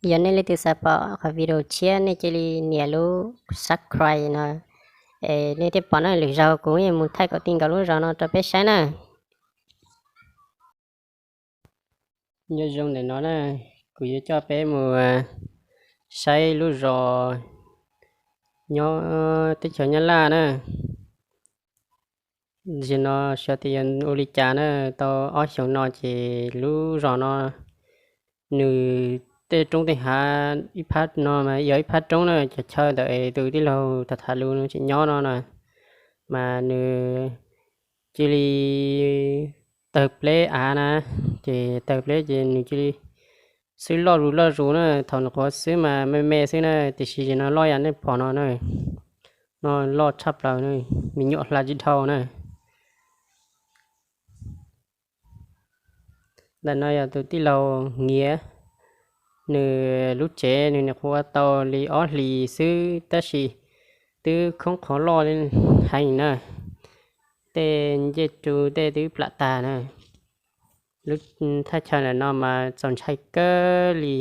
Yog nej leej twg xav pom qhov video tshiab nej cia li nias lub subscribe no, es nej thiaj pom na. Lwm zaus kuv yuav mus thaij kom tij nkaus lub zos no rau peb saib na. Nyob zoo ntawm no na, kuv yuav coj peb mus saib lub zos nyob teb chaws Nyab Laj na. Tam sim no xyov tias yog ua li cas na, tau ob xyoos no ces lub zos no nws tej roob tej hav ib phab no mas yog ib phab roob na, cov chaw ntawm es tus tij laug tham tham lus no tseem nyob no na, mas nws cia li tawg pleb av na, ces tawg pleb ces nws cia li xwb loj zus loj zus na. Thaum nws qhuav xwb mas me me xwb na, tiam sis zaum no loj yam nej pom no na, no loj tshaj plaws na, me nyuam hla tsis dhau na. Ntawm no yog tus tij laug Nyiav, nws lub tsev nws nyuam qhuav ua tau li ob hlis xwb tab sis twb khoob qhov loj heev na, tej ncej rub tej twb plam tag na. Lub thaj chaw ntawm no mas txaus ntshai kawg li.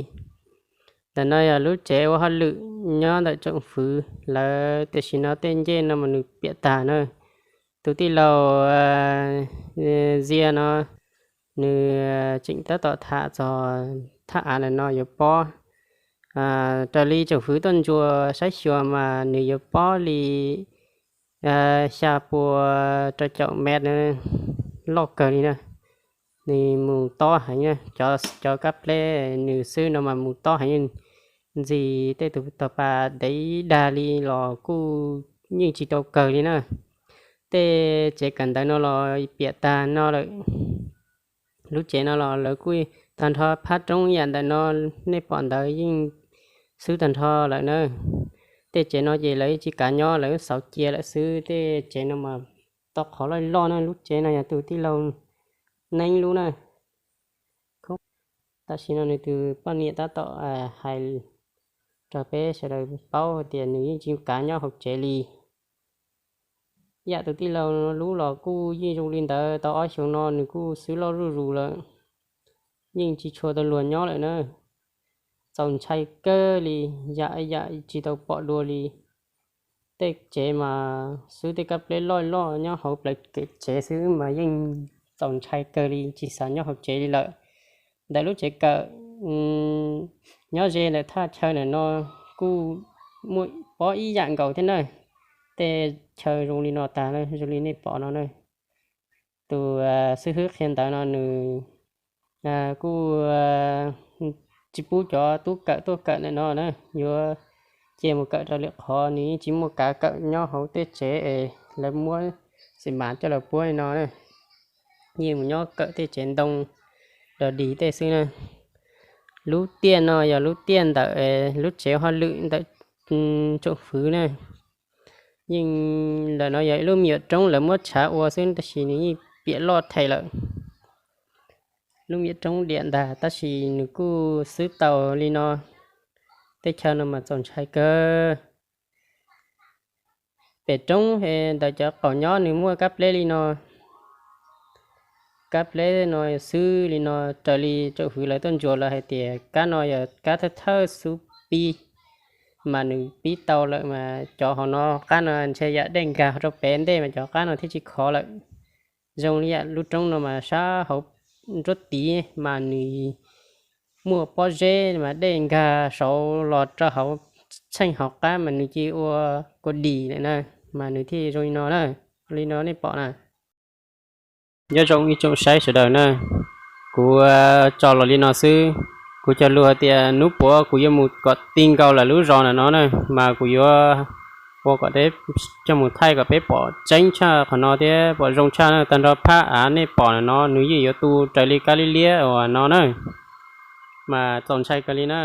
Ntawm no yog lub tsev ua hauj lwm nyob ntawm tsoom fwv lawv, tiam sis no tej ncej no mas nws piam tag na. Tus tij laug Zia no nws tseem tab tom tham txog thaj av ntawm no yuav pob. Raws li tsoom fwv tuaj ntsuas saib xyuas mas nws yuav pob li xya pua rau caum mev na, loj kawg li na. Nws mus tob heev na, cov kab pleb nws xwb no mas mus tob heev, ntxis tej tus tog pas dev dag li los kuj yeej tsis tau kawg li na. Tej tsev kawm ntawv no los piam tag no lawm. Lub tsev no los lawv kuj tag nrho phab roob yam ntawm no nej pom ntawd yeej xwb tag nrho lawm na. Tej tsev no ces lawv tsis kav nyob, lawv xauv cia lawm xwb. Tej tsev no mas tau qhov loj loj na, lub tsev no yog tus tij laug Neeb lub na. Tam sim no nws tus poj niam tab tom hais rau peb sawv daws paub tias nws yeej tsis kav nyob hauv tsev li. Yam tus tij laug lub los kuj yeej zoo li ntawd, tau ob xyoos no nws kuj xwb loj zuj zus lawm, yeej tsis tshua tau luag nyob lawm na. Txaus ntshai kawg li, yam yam tsis tau pom dua li. Tej tsev mas xwb tej kab pleb loj loj nyob hauv plawv kev tsev xwb mas yeej txaus ntshai kawg li, tsis xav nyob hauv tsev li lawm. Ntawm lub tsev kawm nyob ze ntawm thaj chaw ntawm no kuj muaj pob ib yam nkaus thiab na. Tej chaw zoo li no tag, zoo li nej pom no na. Tus xib hwb qhia ntawv no nws kuj tsis pub cov tub kawm tuaj kawm ntawm no na, yuav cia mus kawm rau lwm qhov, nws yeej tsis muaj kav kawm nyob hauv tej tsev es lawv muab xim mas coj los puab li no na. Yeej mus nyob kawm tej tsev ntoo los dig tej xwb na. Lub tiaj no yog lub tiaj ntawm lub tsev hauj lwm ntawm tsoom fwv na. Yeej ntawm no yog ib lub me nyuam roob lawv muab tshav ua xwb tab sis nws yeej piam loj them lawm. Lub me nyuam roob diam ntag tab sis nws kuj xwb tau li no. Tej chaw no mas txaus ntshai kawg. Pem roob ntawm cov qaum nyob nws muaj kab pleb li no. Kab pleb no xwb li no, raws li tsoom fwv lawv tuaj ntsuas lawv hais tias kab no yog kab thawj thawj xub pib, mas nws pib tau lawm mas cov hauv no qab no ntshe yam dej nkag rau pem ntej mas cov qab no thiaj tsis khov lawm. Zoo li yam lub roob no mas sab hauv nruab tid mas nws muaj pob zeb mas dej nkag saud los rau hauv tsheej hauv qab mas nws cia ua kua dis lawm na, mas nws thiaj zoo li no na. Li no nej pom na. Nyob zoo ib tsoom saib sawv daws na, kuv tso los li no xwb. Kuv cog lus hais tias hnub puav kuv yuav mus kom ti nkaus lawm lub zos ntawm no na, mas kuv yuav ua kom coj mus thaij kom peb pom tseeb tshaj qhov no thiab pom zoo tshaj na. Tag nrho phab av nej pom ntawm no nws yeej yuav tu raws li kab liab liab uas no na, mas txaus ntshai kawg li na.